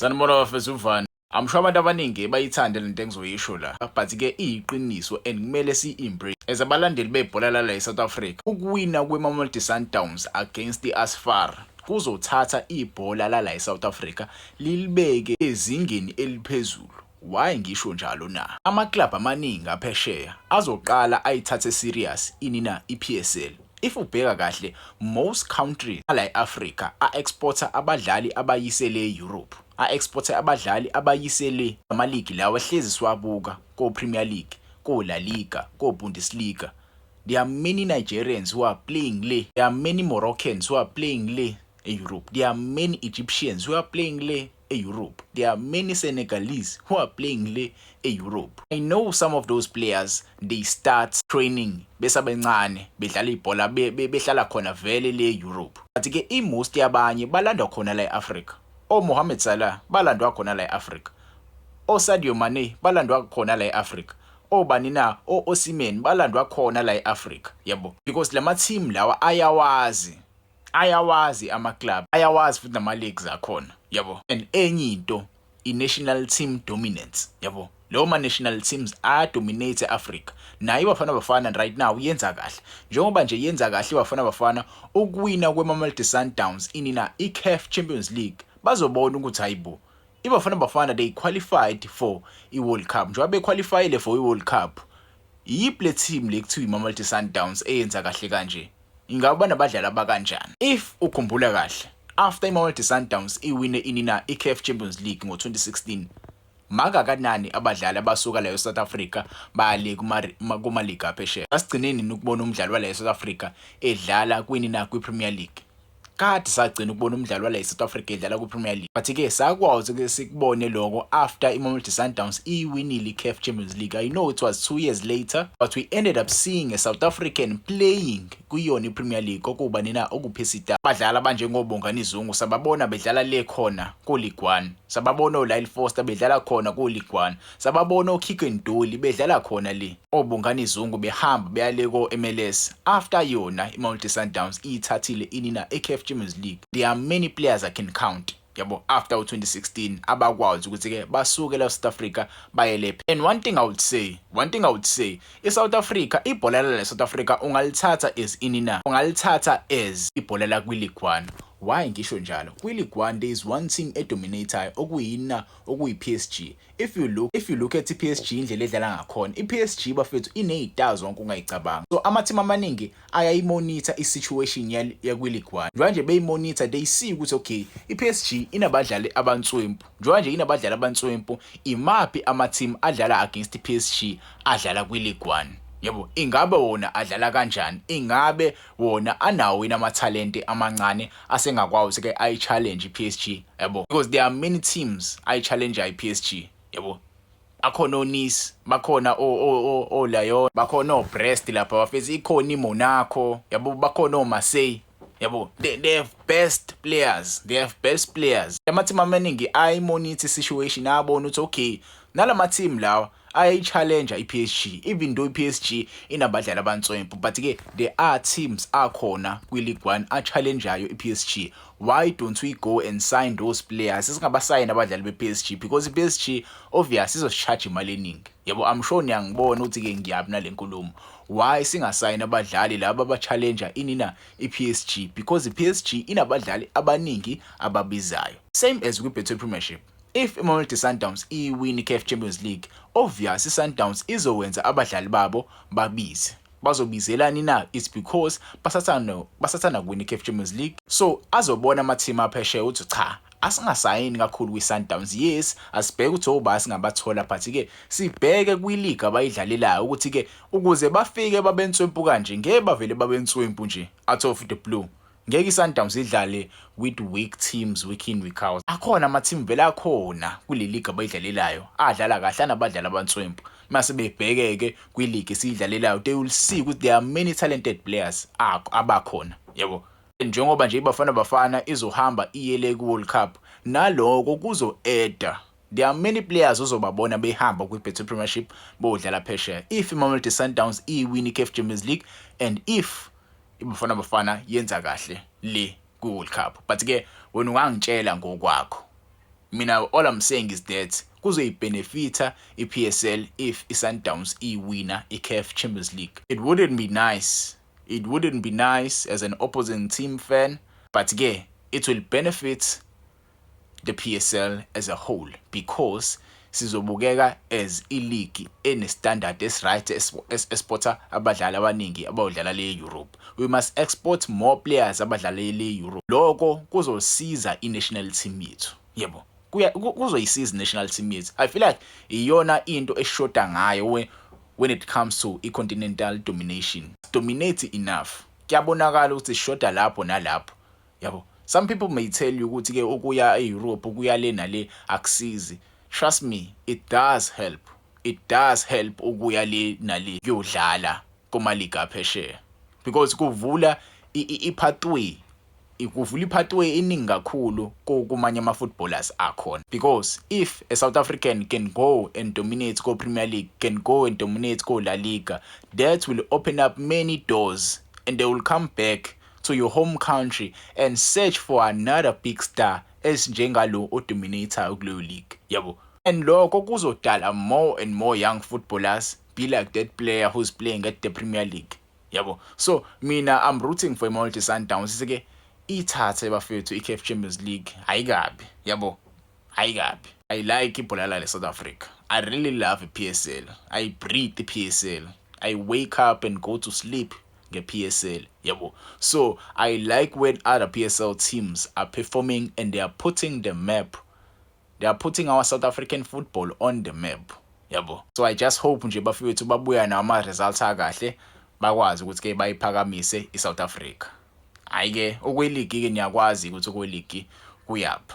Sanibona bafethu, uvani. I'm sure abantu abaningi bayithande lento engizoyisho la, but ke iyiqiniso and kumele si-embrace as abalandeli bebhola lala e-South Africa. Ukuwina kwe-Mamelodi Sundowns against i-AS FAR kuzothatha ibhola lala e-South Africa lilibeke ezingeni eliphezulu. Why ngisho njalo na? Ama-club amaningi aphesheya azoqala ayithathe serious ini na i-PSL. If ubheka kahle, most countries ala e-Africa a-exporta abadlali abayisele e-Europe, a-exporta abadlali abayisele amaligi lawa ehlezi siwabuka ko-Premier League, ko-La Liga, ko-Bundesliga. There are many Nigerians who are playing le. There are many Moroccans who are playing le e-Europe. There are many Egyptians who are playing le e-Europe. There are many Senegalese who are playing le e-Europe. I know some of those players, they start training besabencane, bedlala ibhola, behlala khona vele le e-Europe. But ke i-most yabanye balandwa khona la e-Africa. O-Mohamed Salah balandwa khona la e-Africa. O-Sadio Mane balandwa khona la e-Africa. Obani na, o-Osimhen balandwa khona la e-Africa, yabo, because lama team lawa ayawazi ama-club, ayawazi futhi nama-leagues akhona, yabo. And enye into, i-national team dominance, yabo. Lawo ma-national teams ayadominate e-Africa. Nayo iBafana Bafana right now yenza kahle. Njengoba nje yenza kahle iBafana Bafana, ukuwina kwe-Mamelodi Sundowns ini na i-CAF Champions League, bazobona ukuthi hayibo, iBafana Bafana, they qualified for i-World Cup. Njengoba bequalifyile for i-World Cup, iyiphi le team le kuthiwa iMamelodi Sundowns eyenza kahle kanje? Ingabe banabadlali abakanjani? If ukhumbula kahle, after iMamelodi Sundowns iwine ini na i-CAF Champions League ngo-2016, makangakanani abadlali abasuka la e-South Africa bale kuma-league aphesheya? Asigcineni ukubona umdlali wala e-South Africa edlala kwini na kwi-Premier League. Kade sagcina ukubona umdlali wala e-South Africa edlala kwi-Premier League, but-ke sakwazi ke sikubone lokho after iMamelodi Sundowns iwinile i-CAF Champions League. I know it was 2 years later, but we ended up seeing a South African playing kuyona i-Premier League, okuba nina okuPercy. Abadlali abanjengoBongani Zungu sababona bedlala le khona ku-League One, sababona o-Lyle Foster bedlala khona ku-League One, sababona o-Keagan Dolly bedlala khona le, oBongani Zungu behamba beyale ko-MLS after yona iMamelodi Sundowns iyithathile ini na i-CAF Champions League. There are many players I can count, yabo, after u-2016 abakwazi ukuthi-ke basuke la South Africa baye lephi. And one thing I would say, one thing I would say, i-South Africa, ibhola la South Africa ungalithatha as ini na, ungalithatha as ibhola la kwi-League One. Why ngisho njalo? Kwi-League One there is one team edominatayo, okuyina okuyi-PSG. If you look at i-PSG, indlela edlala ngakhona i-PSG, bafethu, iney'star zonke ungayicabanga. So ama-team amaningi ayayimonitha i-situation yakwi-League One. Njengoba nje beyimonitha, they see ukuthi okay, i-PSG inabadlali abantswempu. Njengoba nje inabadlali abantswempu, imaphi ama-team adlala against i-PSG adlala kwi-League One, yabo? Ingabe wona adlala kanjani? Ingabe wona anawo yini amathalente amancane asengakwazi ke ayi-challenge i-PSG, yabo? Because there are many teams ayi-challenge i-PSG, yabo. Akhona o-Nice, bakhona o-Lyon, bakhona o-Brest lapha bafethu, ikhona iMonaco, yabo, bakhona o-Marseille, yabo. They have best players, they have best players. Ama-team amaningi ayimonitha i-situation, abona ukuthi okay, nalama team lawa ayayi-challenge i-PSG, even though i-PSG inabadlali abantswempu, but ke there are teams akhona kwi-League One a-challengeayo i-PSG. Why don't we go and sign those players? Singabasayini abadlali be-PSG, because i-PSG obvious izosicharge imali eningi, yabo. I'm sure niyangibona ukuthi-ke ngiyaphi nale nkulumo. Why singasayini abadlali laba aba-challenge ini na i-PSG? Because i-PSG inabadlali abaningi ababizayo. Same as kwi-Betway Premiership, if iMamelodi Sundowns iwin i-CAF Champions League, obvious i-Sundowns izowenza abadlali babo babize. Bazobizelani na? It's because basathanda kuwina i-CAF Champions League. So azobona ama-team aphesheya ukuthi cha, asingasayini kakhulu kwi-Sundowns. Yes, asibheke ukuthi oba singabathola, but-ke sibheke kwi-league abayidlalelayo ukuthi-ke ukuze bafike babe nswempu kanje, ngeke bavele babe nswempu nje out of the blue. Ngeke i-Sundowns idlale with weak teams week in, week out. Akhona ama-team vele akhona kule league abayidlalelayo adlala kahle, anabadlali abantswempu. Mase bebheke-ke kwi-league esiyidlalelayo, they will see ukuthi there are many talented players abakhona, yabo. Njengoba nje iBafana Bafana izohamba iye le ku-World Cup, naloko kuzo-adda. There are many players ozobabona behamba kwi-Betway Premiership bodlala phesheya if iMamelodi Sundowns iwin i-CAF Champions League and if iBafana Bafana yenza kahle le kwi-World Cup. But ke wena ungangitshela ngokwakho. Mina, all I'm saying is that kuzoyibenefita i-PSL if i-Sundowns iwina i-CAF Champions League. It wouldn't be nice. It wouldn't be nice as an opposing team fan, but ke it will benefit the PSL as a whole because sizobukeka as i-league ene-standard esi-right, exporta abadlali abaningi abawudlala le Europe. We must export more players abadlala le Europe. Lokho kuzosiza i-national team yethu, yebo, kuya kuzoyisiza i-national team yethu. I feel like iyona into eshoda ngayo when it comes to i-continental domination. Dominate enough, kuyabonakala ukuthi sishoda lapho nalapho, yabo. Some people may tell you ukuthi ke ukuya e-Europe, ukuya le nale akusizi. Trust me, it does help. It does help ukuya le nale kuyodlala kuma-league aphesheya because kuvula i-pathway, kuvula i-pathway eningi kakhulu kumanye ama-footballers akhona, because if a South African can go and dominate ko Premier League, can go and dominate ko La Liga, that will open up many doors and they will come back to your home country and search for another big star esinjengalo odominate kuleyo league, yabo. And lokho kuzodala more and more young footballers be like that player who's playing at the Premier League, yabo. So mina, I'm rooting for iMamelodi Sundowns ke ithathe, bafethu, iCAF Champions League. Ayikabi, yabo, ayikabi. I like ibhola la South Africa. I really love iPSL. I breathe iPSL. I wake up and go to sleep nge-PSL, yabo. So I like when other PSL teams are performing and they are putting the map, they are putting our South African football on the map, yabo. So I just hope nje, bafethu, babuya nawo ama-results akahle, bakwazi ukuthi ke bayiphakamise iSouth Africa. Hayi ke, okweligi ke niyakwazi ukuthi okweligi kuyaphi.